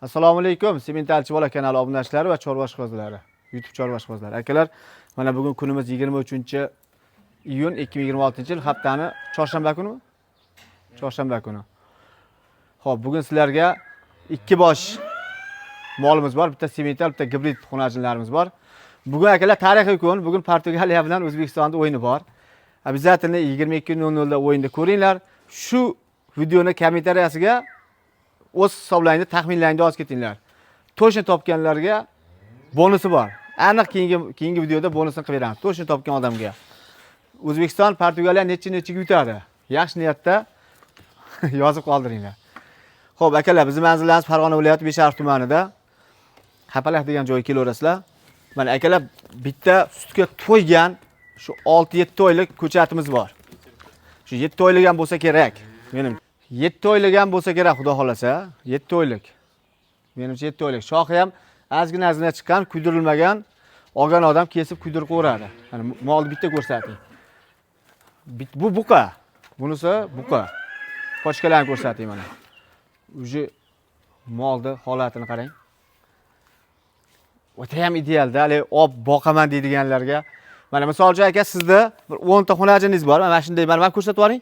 Assalomu alaykum, Sementalchi bola kanali obunachilari va chorva ishqibozlari, YouTube chorva ishqibozlari. Akalar, mana bugun kunimiz 23 iyun 2026-yil, haftani chorshanba kunimi? Chorshanba kuni. Xo'p, bugun sizlarga ikki bosh molimiz bor, bitta semental, bitta gibrid xunajinlarimiz bor. Bugun akalar tarixiy kun, bugun Portugaliya bilan O'zbekistonda o'yini bor. Обязательно 22:00 da o'yinni ko'ringlar. Shu videoni kommentariyasiga o'z hisoblaringni, taxminlaringni yozib ketinglar. Точно topganlarga bonusi bor. Aniq keyingi videoda bonusini qilib beramiz. Точно topgan odamga. O'zbekiston Portugaliya necha-nechaga yutadi? Yaxshi niyatda yozib qoldiringlar. Xo'p, akalar, bizning manzillarimiz Farg'ona viloyati Besharif tumanida. Hapalak degan joyga kelaverasizlar. Mana akalar, bitta sutga to'ygan shu 6-7 oylik ko'chatimiz bor. Shu 7 oylik ham bo'lsa kerak. Menim 7 oylik ham bo'lsa kerak, xudo xolasa. 7 oylik. Menimcha 7 oylik. Shoxi ham ozgina chiqqan, kuydirilmagan. Olgan odam kesib kuydirib qo'yadi. Mana molni bitta ko'rsating. Bu buqa. Bunisi buqa. Pochkalarni ko'rsating mana. Уже molni holatini qarang. O'ta ham idealda, hali ob boqaman deydiganlarga. Mana misol uchun aka, sizda bir 10 ta xunajiningiz bor. Mana shunday, mana ko'rsatib yuboring.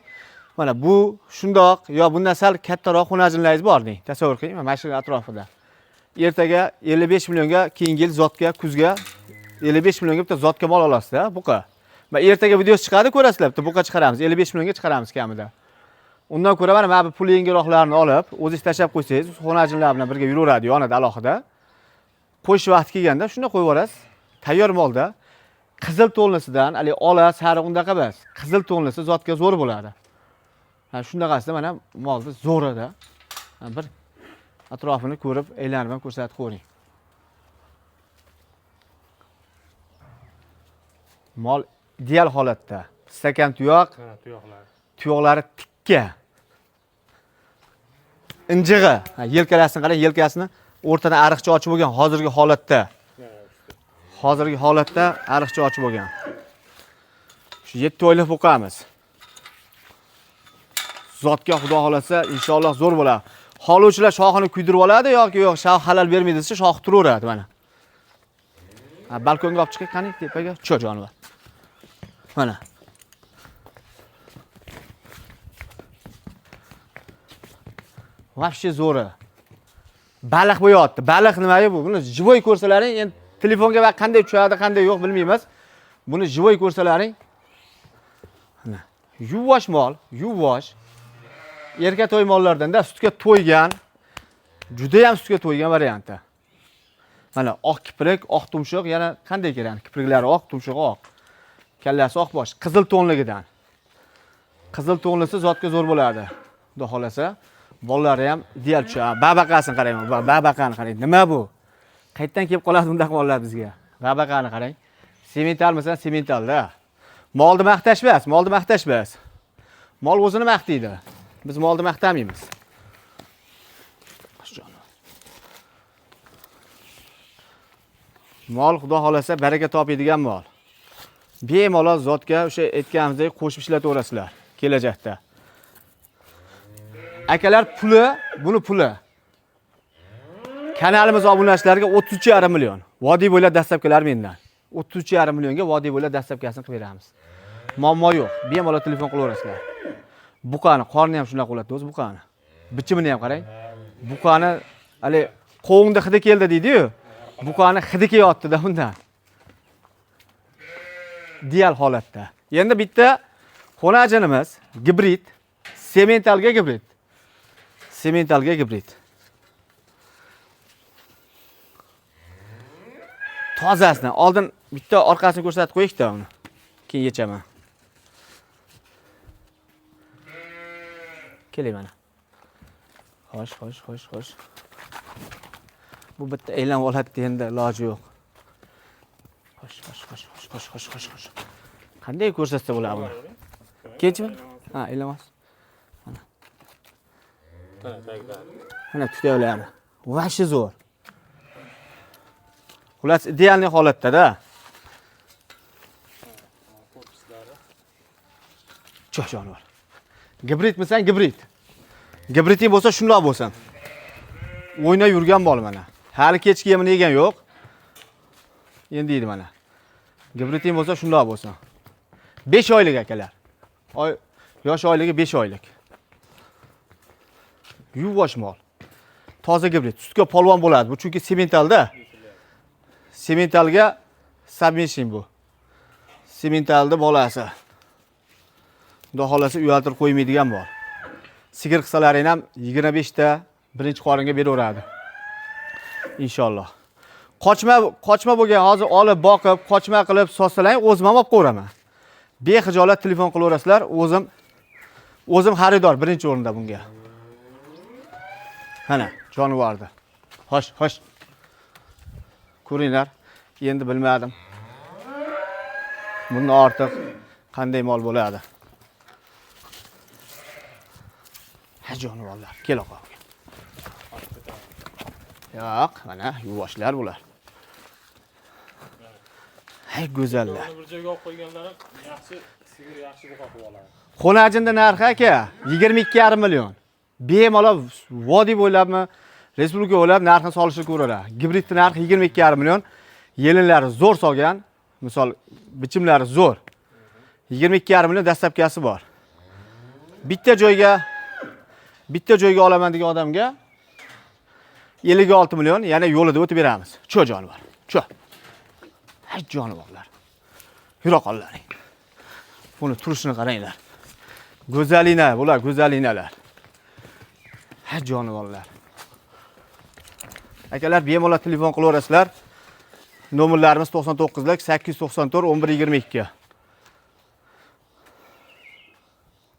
Mana bu shundoq yo bundan sal kattaroq xunajinlaringiz bor deng. Tasavvur qiling, mana shu atrofida. Ertaga 55 millionga keyingi yil zotga, kuzga 55 millionga bitta zotga mol olasizda, buqa. Va ertaga videosi chiqadi, ko'rasizlar, bitta buqa chiqaramiz, 55 millionga chiqaramiz kamida. Undan ko'ra mana bu pul yengilroqlarni olib, o'zingiz tashlab qo'ysangiz, xonajinlar bilan birga yuraveradi yonida alohida. Qo'yish vaqti kelganda shunda qo'yib yuborasiz. Tayyor molda qizil to'nlisidan, hali ola, sariq undaqa emas. Qizil to'nlisi zotga zo'r bo'ladi. Ha, shundaqasida mana molni zo'rida. Ha, bir atrofini ko'rib, aylanib ham ko'rsatib qo'ying. Mol ideal holatda. Stakan tuyoq, Mana tuyoqlari. Tuyoqlari tikka. Injig'i. Ha, yelkalasini qarang, yelkasini o'rtadan ariqcha ochib bo'lgan hozirgi holatda. Hozirgi holatda ariqcha ochib bo'lgan. Shu 7 oylik buqamiz. Zotga xudo xolasa inshaalloh zo'r bo'ladi. Xohlovchilar shoxini kuydirib oladi yoki yo'q, shox halal bermaydi desa, shox turaveradi mana. Ha, balkonga olib chiqing, qani tepaga, cho jonivor. Mana. Вообще zo'ri. Baliq bo'yapti. Baliq nima bu? Buni живой ko'rsalaring, endi telefonga va qanday tushadi, qanday yo'q bilmaymiz. Buni живой ko'rsalaring. Mana. Yuvosh mol, yuvosh. Erka to'y mollardan-da sutga to'ygan, juda ham sutga to'ygan varianti. Mana oq kiprik, oq tumshuq, yana qanday kerak? Kipriklari oq, tumshug'i oq. Kallasi oq bosh, qizil tonligidan. Qizil tonlisi zotga zo'r bo'ladi. Xudo xolasa, bolalari ham ideal tushadi. Babaqasini qarang, babaqani qarang. Nima bu? Qayerdan kelib qoladi bunday mollar bizga? Babaqani qarang. Sementalmisan, sementalda. Molni maqtash emas, molni maqtash emas. Mol o'zini maqtaydi. Biz molni maqtamaymiz. Mol xudo xolasa baraka topadigan mol. Bemalol zotga o'sha aytganimizdek qo'shib ishlataverasizlar kelajakda. Akalar, puli, buni puli. Kanalimiz obunachilariga 33,5 million. Vodiy bo'ylab dastlabkilar mendan. 33,5 millionga vodiy bo'ylab dastlabkasini qilib beramiz. Muammo yo'q. Bemalol telefon qilaverasizlar. Buqani qorni ham shunaqa bo'ladi, o'zi buqani. Bichimini ham qarang. Buqani hali qovunda hidi keldi deydi-yu. Buqani hidi kelyapti-da undan. Ideal holatda. Endi bitta xonajinimiz gibrid, sementalga gibrid. Sementalga gibrid. Tozasini oldin bitta orqasini ko'rsatib qo'ying-da uni. Keyin yechaman. Keling mana. Xo'sh, xo'sh, xo'sh, xo'sh. Bu bitta aylanib oladi endi, iloji yo'q. Xo'sh, xo'sh, xo'sh, xo'sh, xo'sh, xo'sh, xo'sh, xo'sh. Qanday ko'rsatsa bo'ladi buni? Kelchi. Ha, aylanmas. Mana. Mana tutayoladi. Vashi zo'r. Xullas, idealniy holatda-da. Cho'h jonivor. Gibridmisan, gibrid. Gibriting bo'lsa shundoq bo'lsin. O'ynab yurgan mol mana. Hali kechki yemini yegan yo'q. Endi yeydi mana. Gibritin bo'lsa shundoq bo'lsin. 5 oylik akalar. Oy, yosh oyligi 5 oylik. Yuvosh mol. Toza gibrid. Sutga polvon bo'ladi. Bu chunki sementalda. Sementalga submission bu. Sementalda bolasi. Xudo xolasa uyaltirib qo'ymaydigan mol. Sigir qilsalaring ham 25 ta birinchi qoringa beraveradi. Inshaalloh. Qochma qochma bo'lgan hozir olib boqib, qochma qilib sotsalang o'zim ham olib qo'yaveraman. Bexijolat telefon qilaverasizlar, o'zim xaridor birinchi o'rinda bunga. Mana jonivorni. Xo'sh, xo'sh. Ko'ringlar, endi bilmadim. Bundan ortiq qanday mol bo'ladi? Ha jonivorlar, kel oqa. Yo'q, mana yuvoshlar bular. Hay go'zallar. Buni bir joyga olib qo'yganlari yaxshi, sigir yaxshi buqa qilib oladi. Xonajinda narxi aka 22,5 million. Bemalol vodiy bo'ylabmi, respublika bo'ylab narxini solishtirib ko'raveradi. Gibridni narxi 22,5 million. Yelinlari zo'r solgan, misol bichimlari zo'r. 22,5 million dastlabkasi bor. Bitta joyga olaman degan odamga 56 million yana yo'lida o'tib beramiz. Cho jonivor, cho. Hay jonivorlar. Yura qollaring. Buni turishini qaranglar. Go'zalina, bular go'zalinalar. Ha jonivorlar. Akalar bemalol telefon qilaverasizlar. Nomerlarimiz 99 894 11 22.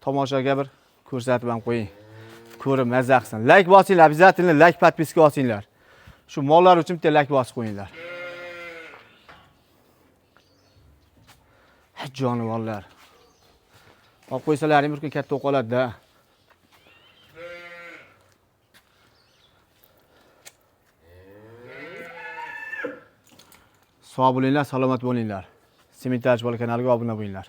Tomoshaga bir ko'rsatib ham qo'ying. Ko'rib mazza qilsin. Like bosinglar, обязательно like, podpiska bosinglar. Shu mollar uchun bitta like bosib qo'yinglar. Ha jonivorlar. Olib qo'ysalaring bir kun katta bo'lib qoladi-da. Sog' bo'linglar, salomat bo'linglar. Sementalchi bola kanaliga obuna bo'linglar.